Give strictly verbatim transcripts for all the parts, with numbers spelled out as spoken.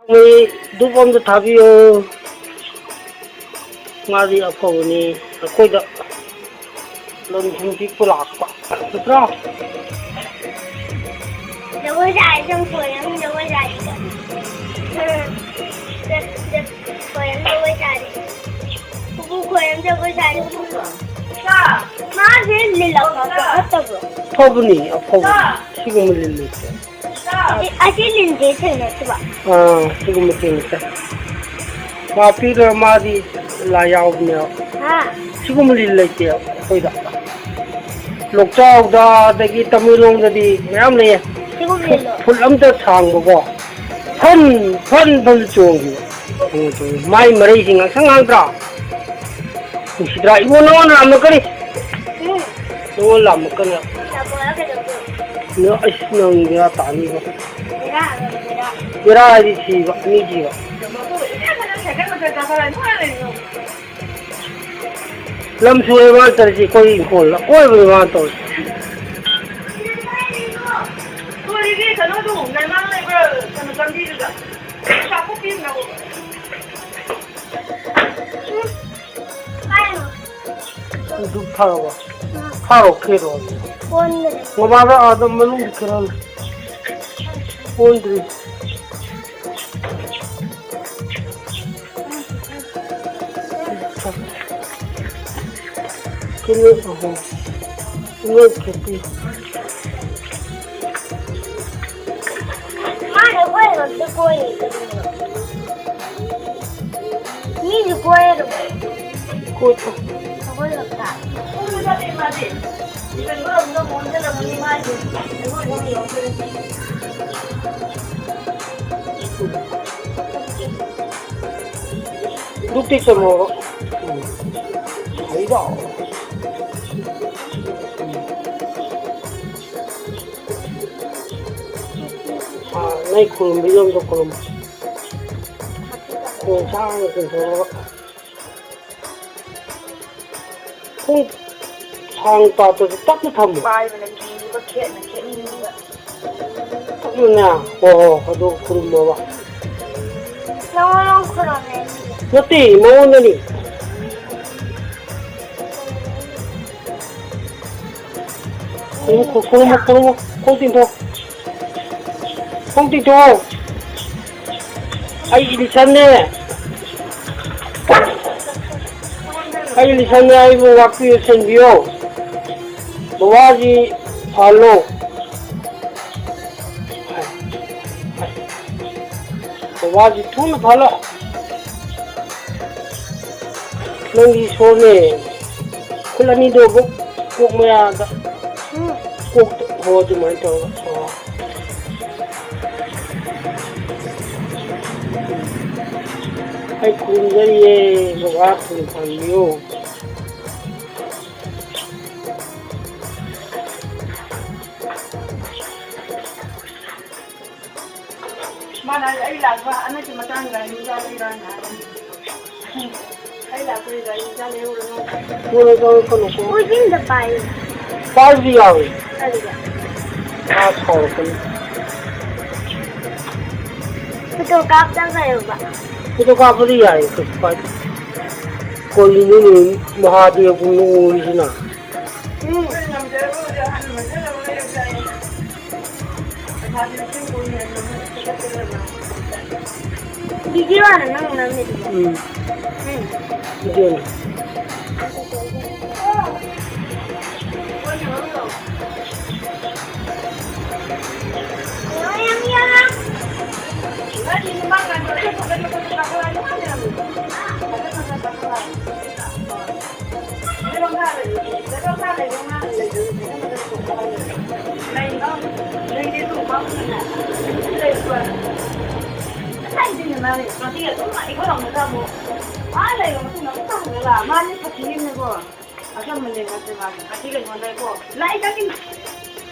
ꯃꯣꯏ ꯙꯨꯞ ꯑꯝꯇ ꯊꯥꯕꯤꯌꯣ꯫ ꯃꯥꯗꯤ ꯑꯐꯕꯅꯤ꯫ ꯑꯩꯈꯣꯏꯗ ꯂꯟ ꯊꯨꯝ ꯄꯤꯛꯄ ꯂꯥꯛꯄ ꯅꯠꯇ꯭ꯔꯣ? ꯖꯒꯣꯏ ꯁꯥꯔꯤ ꯆꯪꯈꯣꯏ ꯑꯃ ꯖꯒꯣꯏ ꯁꯥꯔꯤ꯫ ꯎꯝ꯫ ꯈꯣꯏ ꯑꯃ ꯖꯒꯣꯏ ꯁꯥꯔꯤ꯫ ꯄꯨꯄꯨ ꯈꯣꯏ ꯑꯃ ꯖꯒꯣꯏ ꯁꯥꯔꯤ꯫ ꯃꯥꯁꯦ ꯂꯤꯜꯂꯛꯄ ꯐꯠꯇꯕ꯭ꯔꯣ? ꯐꯕꯅꯤ, ꯑꯐꯕꯅꯤ꯫ ꯁꯤꯒꯨꯝꯕ ꯂꯤꯜ ꯂꯩꯇꯦ꯫ ꯑꯁꯤ, ꯑꯁꯤ ꯂꯤꯟꯁꯦ ꯊꯦꯡꯅꯈꯤꯕ꯫ ꯑꯥ, ꯁꯤꯒꯨꯝꯕ ꯊꯦꯡꯅꯈ꯭ꯔꯦ꯫ ꯃꯥ ꯄꯤꯔ ꯃꯥꯗꯤ ꯂꯥꯏ ꯌꯥꯎꯕꯅꯦꯕ꯫ ꯍꯥ? ꯁꯤꯒꯨꯝꯕ ꯂꯤꯟ ꯂꯩꯇꯦꯕ ꯑꯩꯈꯣꯏꯗ꯫ ꯂꯣꯛꯆꯥꯎꯗ, ꯑꯗꯒꯤ ꯇꯃꯦꯡꯂꯣꯡꯗꯗꯤ ꯃꯌꯥꯝ ꯂꯩꯌꯦ꯫ ꯁꯤꯒꯨꯝꯕ ꯐꯨꯠ, ꯂꯤꯟꯗꯣ? ꯐꯨꯠ ꯑꯝꯇ ꯁꯥꯡꯕꯀꯣ꯫ ꯐꯟ, ꯐꯟ, ꯐꯟ ꯆꯣꯡꯈꯤꯕ꯫ ꯃꯥꯏ ꯃꯔꯩꯁꯤ ꯉꯥꯡꯁꯪ ꯉꯥꯡꯗ꯭ꯔꯥ? ꯅꯨꯡꯁꯤꯗ꯭ꯔꯥ? ꯏꯕꯣ, ꯅꯉꯣꯟꯗ ꯂꯥꯝꯂꯛꯀꯅꯤ꯫ ꯎꯝ꯫ ꯅꯉꯣꯟꯗ ꯂꯥꯝꯂꯛꯀꯅꯤ꯫ ꯂꯥꯝꯃꯛꯑꯣꯔꯥ ꯀꯩꯗꯧꯗꯣꯏꯅꯣ? ꯅ-, ꯑꯩꯁ, ꯅꯪ ꯕꯦꯔꯥ ꯇꯥꯅꯤꯕꯣ꯫ ꯕꯦꯔꯥ, ꯕꯦꯔꯥ꯫ ꯕꯦꯔꯥ ꯍꯥꯏꯗꯤ ꯁꯤꯕ, ꯃꯤ ꯁꯤꯕ꯫ ꯂꯝ ꯁꯨꯔꯦ ꯃꯥꯅ ꯆꯠꯂꯤꯁꯤ, ꯑꯩꯈꯣꯏ ꯏꯪꯈꯣꯜꯗ ꯑꯀꯣꯏꯕꯅꯤ ꯃꯥꯅ ꯇꯧꯔꯤꯁꯤ꯫ ꯁꯣꯔꯤꯒꯤ ꯀꯩꯅꯣꯗꯨ, ꯅꯃꯥꯡ ꯂꯩꯕ ꯀꯩꯅꯣ ꯆꯪꯕꯤꯗꯨꯗ꯫ ꯆꯥꯛ ꯄꯤꯅꯕ꯫ ꯑꯗꯨ ꯐꯔꯕꯣ? ꯐꯔꯣ, ꯈꯦꯔꯣ꯫ ꯑꯣꯟꯈꯔꯦ꯫ ꯃꯃꯥꯗ ꯑꯥꯗ ꯃꯅꯨꯡꯗ ꯈꯦꯔꯣ꯫ ꯑꯣꯟꯗ꯭ꯔꯤ꯫ ꯀꯤꯂꯣ ꯑꯍꯨꯝ꯫ Kilo fifty. ꯃꯥꯅ ꯑꯩꯈꯣꯏ ꯉꯥꯛꯇ ꯀꯣꯏꯔꯤ ꯀꯔꯤꯅꯣ? ꯃꯤꯁꯨ ꯀꯣꯏꯔꯕꯣ? ꯀꯣꯏꯗꯦ꯫ ꯑꯩꯈꯣꯏ ꯈꯛꯇ? ꯗꯨꯛꯇꯤ ꯆꯨꯝꯃꯣꯕ꯫ ꯎꯝ꯫ ꯍꯩꯗꯣ꯫ ꯑꯥ, ꯅꯣꯏ ꯈꯨꯔꯨꯝꯕꯤꯗꯣ ꯑꯝꯇ ꯈꯨꯔꯨꯝꯃꯣ꯫ ꯈꯣꯡ ꯁꯥꯡꯅ ꯆꯤꯡꯊꯣꯛꯑꯒ꯫ ꯈꯣꯡ ꯁꯥꯡ ꯄꯥꯛꯄꯁꯦ ꯇꯞꯅ ꯊꯝꯃꯨ꯫ ꯄꯥꯏꯕꯅ ꯀꯤꯕ, ꯈꯦꯠꯅ ꯈꯦꯠꯅꯤꯡꯕ꯫ ꯇꯞꯅꯅꯦ꯫ ꯍꯣ, ꯍꯣ, ꯑꯗꯨ ꯈꯨꯔꯨꯝꯃꯣꯕ꯫ ꯅꯪꯉꯣꯟꯗ ꯈꯨꯔꯨꯝꯃꯦ꯫ ꯅꯠꯇꯦ, ꯃꯉꯣꯟꯗꯅꯤ꯫ ꯈꯨꯔꯨꯝꯃꯨ, ꯈꯨꯔꯨꯝꯃꯨ, ꯈꯨꯔꯨꯝꯃꯨ꯫ ꯈꯣꯡ ꯇꯤꯡꯊꯣꯛ꯫ ꯈꯣꯡ ꯇꯤꯡꯊꯣꯛ꯫ ꯑꯩ ꯏꯂꯤꯁꯟꯅꯦ꯫ ꯑꯩ ꯏꯂꯤꯁꯟꯅꯦ, ꯑꯩꯕꯨ ꯉꯥꯛꯄꯤꯌꯨ, ꯁꯦꯟꯕꯤꯌꯨ꯫ ꯕꯕꯥꯁꯤ ꯐꯍꯜꯂꯣ꯫ ꯕꯕꯥꯁꯤ ꯊꯨꯅ ꯐꯍꯜꯂꯣ꯫ ꯅꯪꯒꯤ ꯏꯁꯣꯔꯅꯦ꯫ ꯈꯨꯠ ꯑꯅꯤꯗꯣ ꯑꯃꯨꯛ ꯀꯣꯛ ꯃꯌꯥꯗ꯫ ꯎꯝ꯫ ꯀꯣꯛꯇ ꯍꯣ, ꯑꯗꯨꯃꯥꯏꯅ ꯇꯧꯔꯒ꯫ ꯑꯣ꯫ ꯑꯩ ꯈꯨꯔꯨꯝꯖꯔꯤꯌꯦ, ꯕꯕꯥ ꯊꯨꯅ ꯐꯍꯟꯕꯤꯌꯨ꯫ ꯃꯥꯅ ꯑꯩ ꯂꯥꯛꯄ ꯍꯟꯗꯛꯀꯤ ꯃꯇꯥꯡ ꯒꯥꯔꯤ ꯃꯆꯥ ꯂꯩꯔꯣꯅ ꯍꯥꯏꯕꯅꯤ꯫ ꯑꯩ ꯂꯥꯛꯄꯗ ꯒꯥꯔꯤ ꯃꯆꯥ ꯂꯩꯍꯧꯔꯅꯨ꯫ ꯄꯨꯔꯣꯏ, ꯄꯨꯔꯣꯏ, ꯄꯨꯔꯣꯏ꯫ ꯎꯖꯤꯟꯗ ꯄꯥꯏ꯫ ꯄꯥꯏꯕꯁꯨ ꯌꯥꯎꯏ꯫ ꯑꯗꯨꯒ꯫ ꯃꯥ ꯁꯥꯎꯔꯛꯀꯅꯤ꯫ ꯐꯣꯇꯣ ꯀꯥꯞꯆꯈ꯭ꯔꯦꯕ꯫ ꯐꯣꯇꯣ ꯀꯥꯞꯄꯗꯤ ꯌꯥꯏ, ꯀꯩꯁꯨ ꯀꯥꯏꯗꯦ꯫ ꯀꯔꯤꯅꯣꯅꯦ, ꯃꯍꯥꯗꯦꯕꯕꯨ ꯅꯣꯛꯏꯁꯤꯅ? ꯎꯝ꯫ ꯚꯤꯗꯤꯑꯣꯔꯣ ꯅꯪ ꯅꯝꯃꯤꯗꯨꯕꯣ? ꯎꯝ꯫ ꯎꯝ꯫ ꯚꯤꯗꯤꯑꯣꯅꯤ꯫ ꯉꯁꯥꯏꯗꯩꯅꯦ ꯃꯥꯅꯦ, ꯉꯁꯤ ꯑꯗꯨꯝ ꯑꯩꯈꯣꯏꯔꯣꯝꯗ ꯑꯃꯨꯛ ꯑꯥ ꯂꯩꯔ ꯃꯇꯨꯡꯗ ꯑꯃꯨꯛ ꯍꯜꯂꯒ ꯃꯥꯅꯦ ꯁꯥꯊꯤꯔꯤꯕꯅꯦꯀꯣ꯫ ꯑꯆꯝꯕꯅꯦ ꯃꯥꯁꯦ, ꯃꯥꯁꯦ ꯁꯥꯊꯤꯔꯤꯕꯅꯦꯀꯣ꯫ ꯂꯥꯛꯏ ꯆꯠꯈꯤꯅꯤ꯫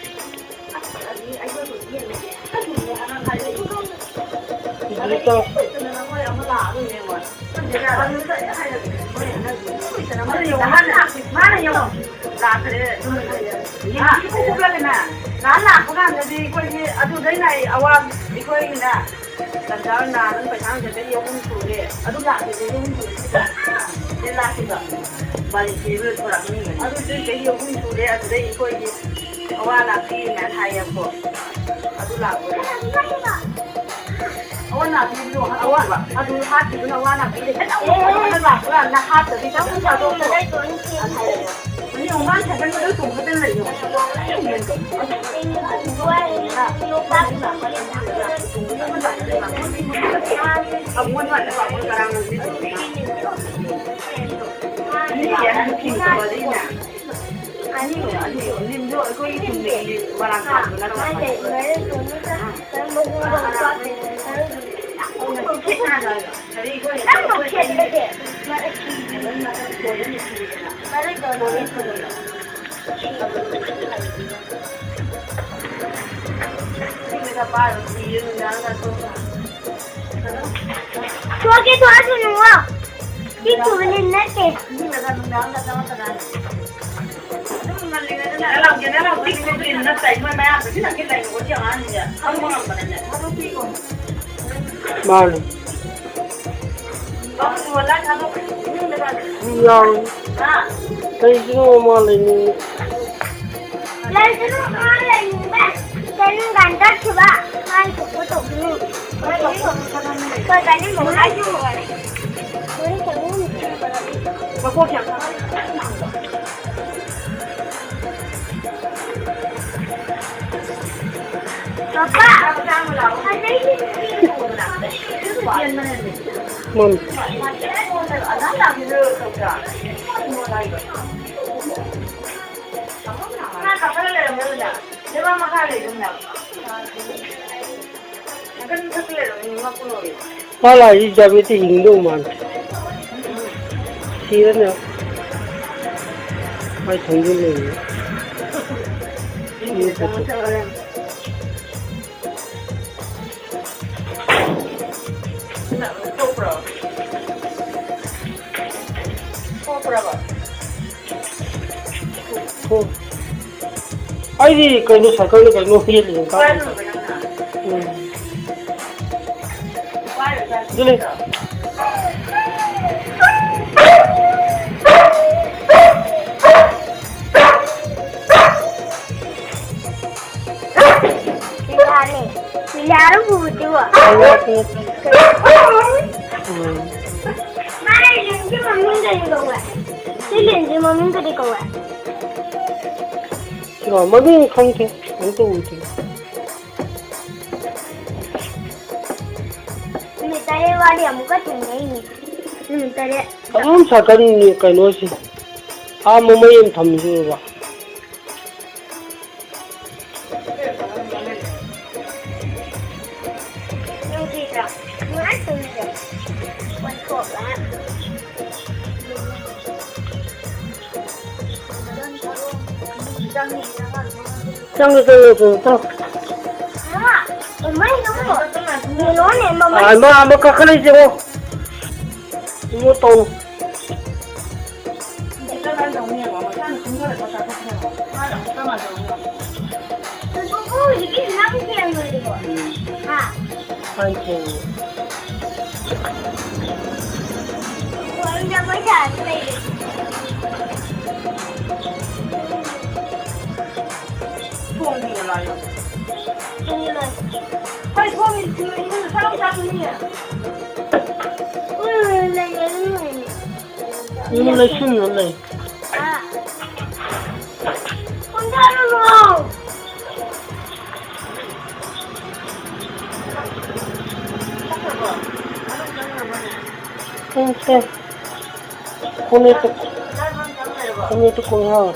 ꯑꯁ, ꯑꯗꯨꯗꯤ ꯑꯩꯈꯣꯏ ꯌꯦꯡꯉꯁꯦ꯫ ꯑꯗꯨꯅꯦ ꯑꯉꯥꯡ ꯍꯥꯏꯗꯣ ꯑꯩꯈꯣꯏ ꯈꯪꯗꯦ꯫ ꯏꯗꯤꯠ ꯇꯧ꯫ ꯑꯗꯨꯗꯤ ꯁꯣꯏꯗꯅ ꯃꯣꯏ ꯑꯃ ꯂꯥꯛꯑꯗꯣꯏꯅꯦ ꯃꯣꯏ꯫ ꯈꯪꯗꯦꯗ, ꯑꯗꯨꯗ ꯑꯩꯅ ꯍꯥꯏꯔꯒꯦ꯫ ꯃꯣꯏ ꯑꯉꯥꯡꯁꯤꯡꯗꯣ ꯁꯣꯏꯗꯅ ꯃꯣꯏ ꯌꯦꯡꯉꯣ꯫ ꯃꯥꯅ ꯌꯦꯡꯉꯣ꯫ ꯂꯥꯛꯈ꯭ꯔꯦ꯫ ꯑꯗꯨꯝ ꯌꯦꯡꯕꯤꯌꯨ ꯈꯣꯠꯂꯦꯅ꯫ ꯅꯍꯥꯟ ꯂꯥꯛꯄ ꯀꯥꯟꯗꯗꯤ ꯑꯩꯈꯣꯏꯒꯤ ꯑꯗꯨꯗꯩꯅ ꯑꯩ ꯑꯋꯥ-, ꯑꯩꯈꯣꯏꯅ ꯇꯟꯖꯥ ꯑꯣꯏꯅ ꯅꯍꯥꯟ ꯑꯗꯨꯝ ꯄꯩꯁꯥ ꯍꯟꯖꯗ ꯆꯍꯤ ꯑꯍꯨꯝ ꯁꯨꯔꯦ꯫ ꯑꯗꯨ ꯂꯥꯛꯈꯤꯕ ꯆꯍꯤ ꯑꯍꯨꯝ ꯁꯨꯔꯦ꯫ ꯁꯤꯗ ꯂꯥꯛꯈꯤꯕ꯫ ꯃꯥꯂꯦꯝ ꯁꯤꯕ ꯊꯣꯔꯛꯄ ꯃꯤꯅꯦ꯫ ꯑꯗꯨꯗꯤ ꯆꯍꯤ ꯑꯍꯨꯝ ꯁꯨꯔꯦ꯫ ꯑꯗꯨꯗꯩ ꯑꯩꯈꯣꯏꯒꯤ ꯑꯋꯥ ꯑꯅꯥ ꯄꯤꯅ ꯍꯥꯏꯌꯦꯕꯀꯣ꯫ ꯑꯗꯨ ꯂꯥꯛꯄꯗ꯫ ꯑꯋꯥ ꯑꯅꯥ ꯄꯤꯕꯗꯣ ꯍꯥꯠꯇꯣꯛꯈꯤꯕ꯫ ꯑꯗꯨ ꯍꯥꯠꯈꯤꯕꯅ ꯑꯋꯥ ꯑꯅꯥ ꯄꯤꯔꯦ꯫ ꯍꯦꯛꯇ ꯑꯋꯥ ꯑꯅꯥ ꯂꯥꯛꯄ ꯀꯥꯟꯗ ꯍꯥꯠꯇꯕꯤ ꯆꯪꯉꯨ ꯆꯥꯊꯣꯛꯈꯣ꯫ ꯑꯗꯨ ꯍꯥꯏꯌꯦꯕ꯫ ꯃꯤ ꯑꯃꯨꯛ ꯃꯥꯅ ꯁꯥꯏꯀꯜ ꯃꯊꯛ ꯇꯣꯡꯈꯠꯇꯅ ꯂꯩꯌꯣ꯫ ꯑꯃꯨꯛ ꯍꯟꯅ ꯂꯥꯛꯄ ꯀꯔꯥꯡ ꯃꯤ ꯀꯌꯥ ꯍꯥꯏꯅ ꯐꯤꯡꯗꯕ ꯑꯗꯨꯏꯅꯦ꯫ ꯑꯅꯤ, ꯑꯅꯤ, ꯅꯤꯝꯗꯣ ꯑꯩꯈꯣꯏꯒꯤ ꯆꯨꯝꯅꯒꯤ ꯃꯔꯥꯡ ꯀꯥꯏꯕ ꯅꯠꯇꯕ꯫ ꯊꯣꯛꯀꯦ ꯊꯣꯛꯑꯁꯅꯨꯋꯣ꯫ ꯁꯤ ꯈꯨꯕꯅꯤ ꯅꯠꯇꯦ꯫ ꯃꯥꯅꯦ꯫ ꯌꯥꯎꯏ꯫ ꯀꯩꯒꯤꯅꯣ ꯃꯥ ꯂꯩꯅꯤꯡꯉꯤ? ꯂꯩꯁꯅꯨ, ꯃꯥ ꯂꯩꯅꯤꯡꯕ꯫ ꯆꯠꯅꯤꯡꯀꯥꯟ ꯆꯠꯈꯤꯕ꯫ ꯃꯥꯒꯤ ꯊꯣꯛꯄ ꯇꯧꯁꯅꯨ꯫ ꯀꯩ ꯀꯥꯟꯅꯩꯅꯣ? ꯍꯥꯏꯁꯨ ꯂꯣꯏꯔꯦ꯫ ꯃꯀꯣꯛ ꯌꯥꯝ ꯆꯥꯎꯏ꯫ ꯄꯥꯄꯥ, ꯑꯗꯩꯗꯤ ꯃꯝ꯫ ꯃꯥ ꯂꯥꯛꯏꯁꯤ ꯖꯥꯕꯦꯠꯇꯤ ꯍꯤꯡꯗꯧ ꯃꯥꯟꯗꯦ꯫ ꯁꯤꯔꯅꯤ꯫ ꯃꯥꯏ ꯊꯣꯡꯖꯤꯜ ꯂꯩꯔꯤ꯫ ꯊꯣꯛꯄ꯭ꯔꯕ? ꯑꯩꯗꯤ ꯀꯩꯅꯣ ꯁꯥꯏꯀꯜꯗ ꯀꯩꯅꯣ ꯌꯦꯠꯂꯤꯅꯦ ꯀꯥꯞꯄꯤꯁꯦ꯫ ꯎꯝ꯫ ꯑꯗꯨꯅꯦ꯫ ꯃꯤꯂꯥꯅꯦ꯫ ꯃꯤꯂꯥꯔꯣ ꯄꯨꯕꯗꯨꯕꯣ? ꯎꯝ꯫ ꯃꯥꯏ ꯂꯤꯟꯒꯤ ꯃꯃꯤꯡ ꯀꯔꯤ ꯀꯧꯋꯦ? ꯁꯤ ꯂꯤꯟꯁꯤ ꯃꯃꯤꯡ ꯀꯔꯤ ꯀꯧꯋꯦ? ꯁꯤꯔꯣ? ꯃꯃꯤꯡ ꯈꯪꯗꯦ꯫ ꯑꯝꯇ ꯎꯗꯦ꯫ ꯅꯨꯃꯤꯠ ꯇꯔꯦꯠ ꯋꯥꯠꯂꯤ ꯑꯃꯨꯛꯀ ꯊꯦꯡꯅꯩꯅꯦ꯫ ꯅꯨꯃꯤꯠ ꯇꯔꯦꯠ꯫ ꯑꯗꯨꯝ ꯁꯥꯏꯀꯜ ꯀꯩꯅꯣꯁꯦ꯫ ꯑꯥ ꯃꯃꯩ ꯑꯃ ꯊꯝꯃꯤꯁꯤꯕꯣ꯫ ꯅꯨꯡꯁꯤꯗ꯭ꯔꯥ? ꯅꯨꯡꯉꯥꯏ ꯇꯨꯝꯃꯤꯗꯣ꯫ ꯑꯣꯟꯊꯣꯛꯂ꯫ ꯆꯪꯉꯦ, ꯆꯪꯉꯦ, ꯆꯪꯉꯦ, ꯆꯪꯉꯦ꯫ ꯃꯥ, ꯃꯃꯩꯗꯨꯕꯨ ꯌꯦꯡꯉꯣꯅꯦ, ꯃꯃꯩ꯫ ꯑꯥ, ꯃꯥ ꯑꯃ ꯀꯥꯈꯠꯂꯛꯏꯁꯦ, ꯑꯣ꯫ ꯏꯉꯣ ꯇꯧꯅꯨ꯫ ꯄꯨꯄꯨ, ꯍꯧꯖꯤꯛꯀꯤ ꯅꯪ ꯊꯦꯡꯉꯨꯔꯤꯕꯣ? ꯍꯥ? ꯃꯥꯅ ꯊꯦꯡꯉꯨꯔꯤ꯫ ꯐꯣꯟꯗ ꯄꯩꯁꯥꯁꯨ ꯂꯩꯔꯦ꯫ ꯊꯣꯡꯒꯦ ꯂꯥꯛꯑꯣ꯫ ꯊꯣꯡꯒꯦ ꯂꯥꯛꯑꯣ꯫ ꯍꯣꯏ, ꯊꯣꯡꯒꯦ ꯊꯤꯜꯂꯣ, ꯏꯃꯨꯡꯗ ꯆꯥꯛ ꯆꯥꯕꯅꯤꯅꯦ꯫ ꯎꯝ, ꯂꯩꯔꯦ, ꯑꯗꯨꯝ ꯂꯩꯔꯦ꯫ ꯏꯃꯨꯡ ꯂꯩꯁꯤꯟꯅ ꯂꯩ꯫ ꯑꯥ꯫ ꯀꯨꯝꯊꯔꯨꯔꯣ꯫ ꯈꯣꯡꯎꯞꯇꯣ, ꯈꯣꯡꯎꯞꯇꯣ ꯀꯣꯡꯍꯥꯎ꯫